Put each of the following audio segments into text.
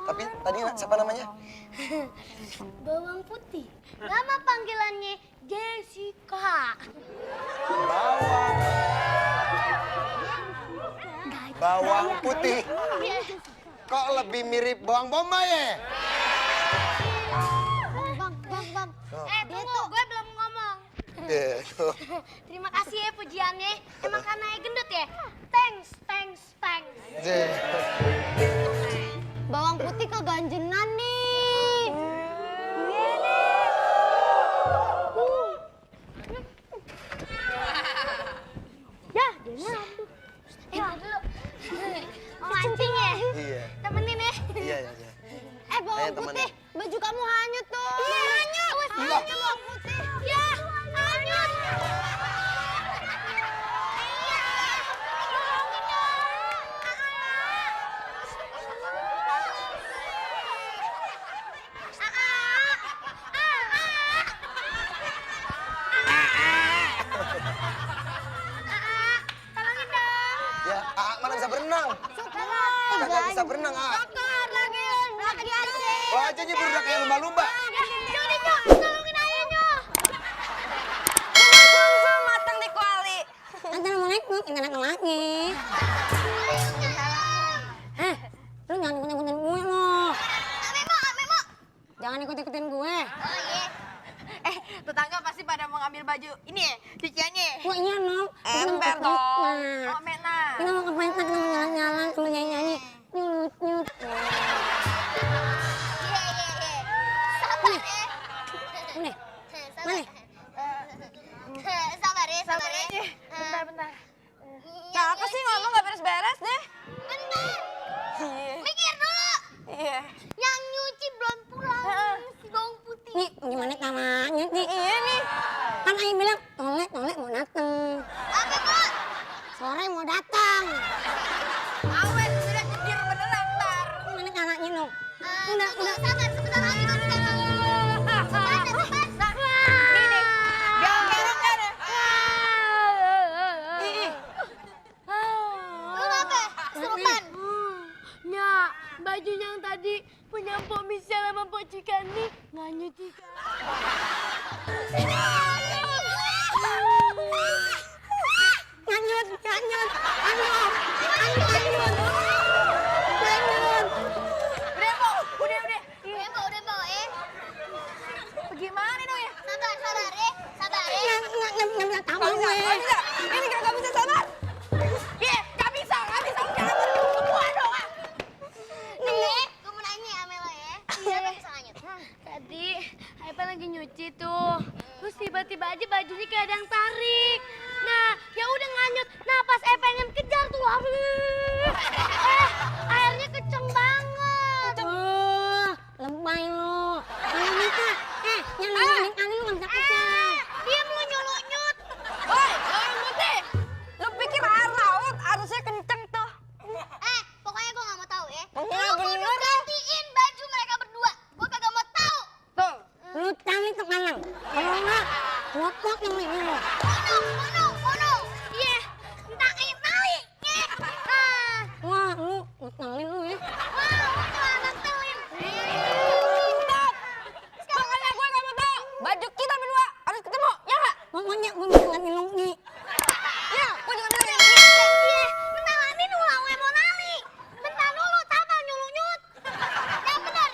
Tapi tadi siapa namanya? Bawang putih. Nama panggilannya Jessica. Bawang putih. Kok lebih mirip bawang bombay ya? Bang. Tunggu, gue belum ngomong. Terima kasih ya pujiannya. Emang karena gendut ya? Thanks. Bawang putih keganjenan nih. Iya nih. Ya, dia ngambil. Dulu. Mau mancing ya? Iya. Temenin ya? Iya. Bawang putih, baju kamu hanyut tuh. Iya, hanyut. Hanyut bawang putih. Ya, hanyut. Tolongin dong. Ya, mana bisa berenang? Kagak bisa berenang, Bakar lagi asik. Wah, aja nyebur udah kayak lumba-lumba. Tolongin aja, Nyoh. Sum matang di kuali. Assalamualaikum, enak lagi. Lu jangan ikut-ikutin gue lo. Memo. Jangan ikut-ikutin gue. Oh iya. Tetangga pasti pada mau ngambil baju ini ya, cuciannya. Wah iya no. Ember dong. Oh, Mena. Kita mau ke pesta, kita mau jalan-jalan, kita mau nyanyi-nyanyi. Nyut. Iya. Sabar ya. Udah. Sabar ya. Bentar. Kenapa sih ngomong gak beres-beres deh? Bentar. Iya. Mikir dulu. Iya. Yang nyuci belum pulang. Si bawang putih. Nih, gimana caranya nih? Iya nih. Kan Aing bilang, tolek mau dateng. Apa, Kak? Sore mau datang. Awen udah jujur beneran ntar. Gimana caranya no? Udah. Sabar, sebentar lagi masuk dalam. Gini, jangan gerong kan ya? Lu apa? Kesurupan? Nyak, baju yang tadi punya Mpok Michelle sama Mpok Cikani nganyut Cika. Nyanyut. Udah. Udah, Bo, eh. Gimana dong ya? Sabar ya. Nggak bisa tahu gue. Bisa. Ini gak bisa sabar. Iya, gak bisa. Jangan semua dong. Nih, gue mau nanya sama lo ya. Siapa yang bisa nganyut? Tadi Aipan lagi nyuci tuh. Terus tiba-tiba aja bajunya kayak ada yang tarik. Nah, ya udah nganyut. Nah, pas pengen kejar tuh. Airnya kenceng banget. Lebay lo. Kalau bisa, nyelamatin kali lu nggak bisa kejar. Diam lu nyulunyut. Woi, bawang putih. Lu pikir air laut harusnya kenceng tuh. Pokoknya gue gak mau tahu ya. Pokoknya Lu kudu gantiin baju mereka berdua. Gue kagak mau tahu. Tuh. Lu cari ke kanan. Kalau nggak, ngotot yang ini lo. Mono. Iya. Entah tali. Wah, lu ngeselin lu ya. Stop. Pokoknya gue gak mau tahu. Baju kita berdua harus ketemu, ya nggak? Pokoknya gue bisa ganti lungi. Ya, gue juga bilang ya. Bentar ini ulang mau nali. Bentar dulu, sabar nyulunyut. Yang benar.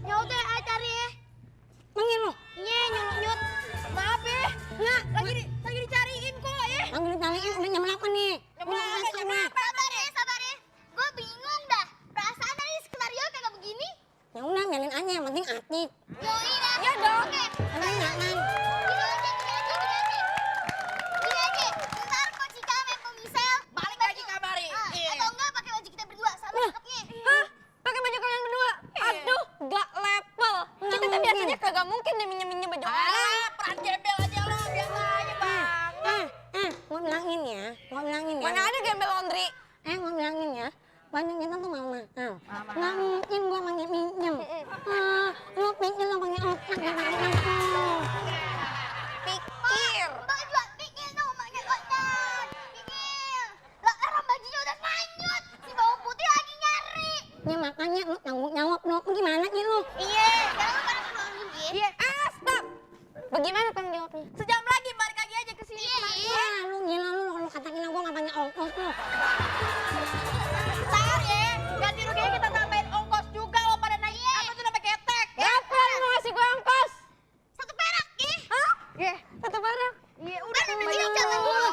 Ya udah, ayo cari ya. Panggil lo. Iya, nyulunyut. Maaf ya. Nggak, Lagi dicariin kok ya. panggil dicariin udah jam 8 nih. Sabar ya. Gue bingung dah. Perasaan tadi skenario kagak begini. Ya udah, biarin aja, yang penting aktif. Yoi dah. Ya dong. Oke. Emang nggak kan? Gini aja. Ntar Ko Cika sama Ko Michelle Balik lagi kamari. atau enggak pakai baju kita berdua sama cakepnya. Hah? Pakai baju kalian berdua? Aduh, gak level. Kita tuh biasanya kagak mungkin deh minjem baju orang. Peran gembel aja lo, biasa aja bang. Gue bilangin ya. Mana ada gembel laundry? Gue bilangin ya. Baju kita tuh mahal. Nggak mungkin gue pakai pinjem. Lu pikir lo pakai otak, gak pakai otak. Pikir. Mbak jual pikir dong pakai otak. Pikir. Lah orang bajunya udah nganyut. Si bawang putih lagi nyari. Ya makanya lu tanggung jawab dong. Gimana sih lu? Iya, sekarang lu pada nungguin dia. Iya, stop. Bagaimana tanggung jawabnya? Sejam lagi balik lagi aja ke sini. Ya lu gila lu kalau katain gua nggak banyak ongkos lu. Ntar ya, ganti ruginya kita tambahin ongkos juga lo pada naik. Apa tuh namanya ketek? Berapa lu mau ngasih gue ongkos? 1 perak, ih. Hah? Iya, 1 perak. Iya, udah. Ini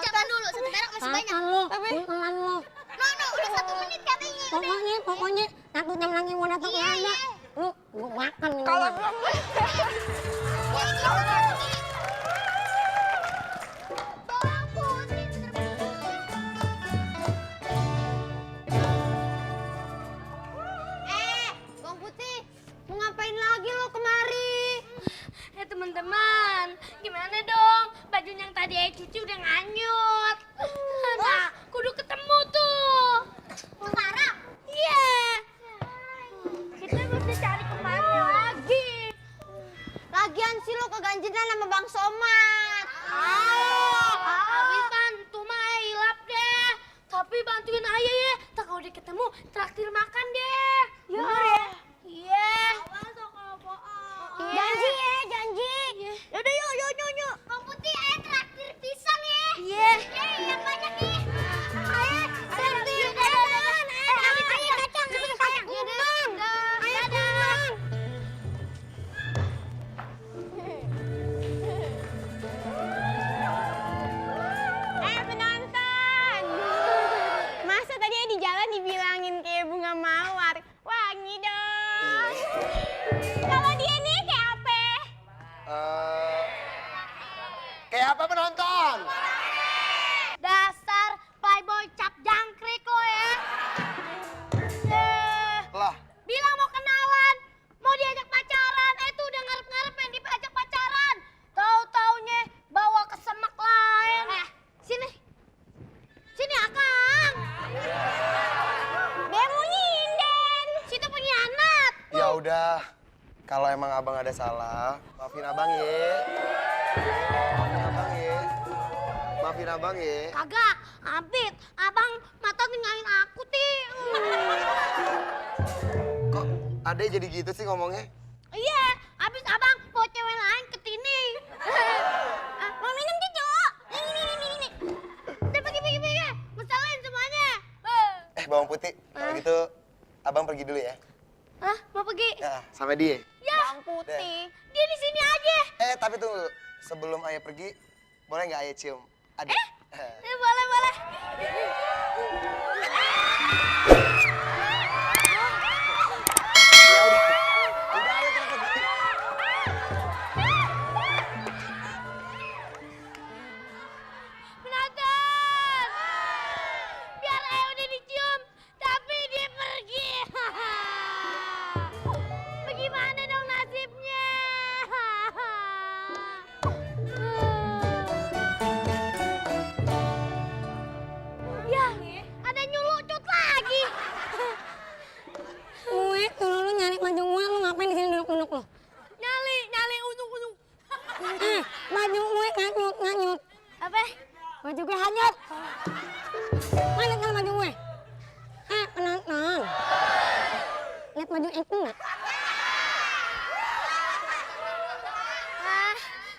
jangan dulu. 1 perak masih banyak. Kapan lu? Tapi- Bukan lu. No, udah 1 menit katanya. Pokoknya 1 jam lagi gua datang Iya, ada. iya. Lu gua makan nih. Kalau gua. belum Bawang putih. Bawang putih, mau ngapain lagi lo kemari? Teman-teman, gimana dong? Baju yang tadi Ayah cuci udah nganyut. Nah, kudu ketemu tuh. Sekarang? Iya. Kita mesti cari kemana lagi? Lagian sih lo keganjilan sama Bang Somad. Habis bantu mah hilap deh. Tapi bantuin Ayah ya. Tak kalau udah ketemu, traktir makan deh. Ya. Iya. Janji ya, janji. Yaudah yuk. Bang Putih, ayo traktir pisang ya. Iya. Yang banyak nih. Ayo, traktir pisang. Ayo kacang. Ayo kacang. penonton. Masa tadi di jalan dibilangin kayak bunga mawar. Wangi dong. Kalau dia nih kayak apa? Kayak apa penonton? Dasar playboy cap jangkrik lo ya. Lah, Bilang mau kenalan, mau diajak pacaran, tuh udah ngarep-ngarep pengen diajak pacaran. Tahu-taunya bawa ke semak lain. Sini. Sini Akang. Dia mau nyinden. Situ pengkhianat. ya udah. Kalau emang abang ada salah, maafin abang ya. Maafin abang ya. Kagak, Abid, abang mata tinggalin aku, Ti. Kok Ade jadi gitu sih ngomongnya? Iya, abis abang bawa cewek lain ke sini. Mau minum cucu? Ini. Udah pergi. Mesalahin semuanya. Bawang putih, kalau gitu abang pergi dulu ya. Hah, mau pergi? Ya, sama dia. Ya, Bang Putih. dia di sini aja. Tapi tunggu, sebelum ayah pergi, boleh nggak ayah cium Ade? Boleh. Ya udah ayah kita pergi. Penonton! Biar Ayah udah dicium, tapi dia pergi. Bagaimana dong nasibnya? Ya, ada nyulucut lagi. Gue dulu lu nyari baju gua, lu ngapain di sini duduk-duduk lu? Nyali unuk-unuk. Baju gue nganyut. Apa? Baju gue hanyut. Mana kan baju gue? Penonton. Lihat baju itu nggak?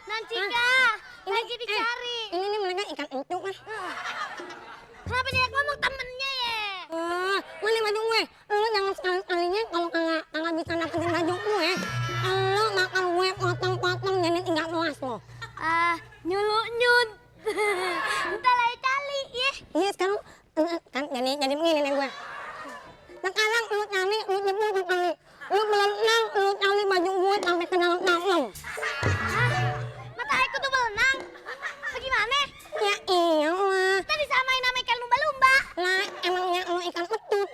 Nancika, lagi dicari. Ini mereka ikan itu kan? Kenapa dia ngomong temennya ya? Mana baju gue? Lu jangan sekali-sekalinya kalau kagak bisa dapetin baju gue, lu bakal gue potong-potong jadi 3 kelas lo. Nyut. Entar lagi cali ya. Iya sekarang kan jadi begini nih gue. Sekarang lu cari, lu jebol ke kali. Lu berenang, lu cari baju gue sampai ke dalam. Mata aku tuh berenang. Bagaimana? Ya iyalah. Tadi samain sama ikan lumba-lumba. Lah emangnya lu ikan petut.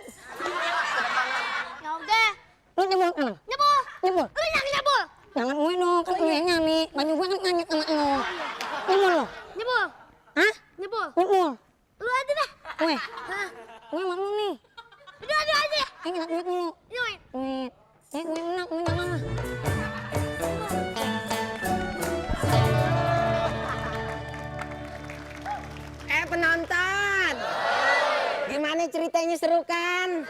Ya udah, Lu jebol kan? nyebul. Jebol. Lu yang nyebul. Jangan gue dong, kan gue yang nyari. Baju gue kan nganyut sama lo. Jebol lo. Nyebul. Hah? Nyebul. Jebol. Lu aja dah. Gue. Hah? Gue sama lu nih. Aduh aja. Kita duit dulu. Nyuit. Duit. Gue menang, lu jangan lah. Penonton, gimana ceritanya, seru kan?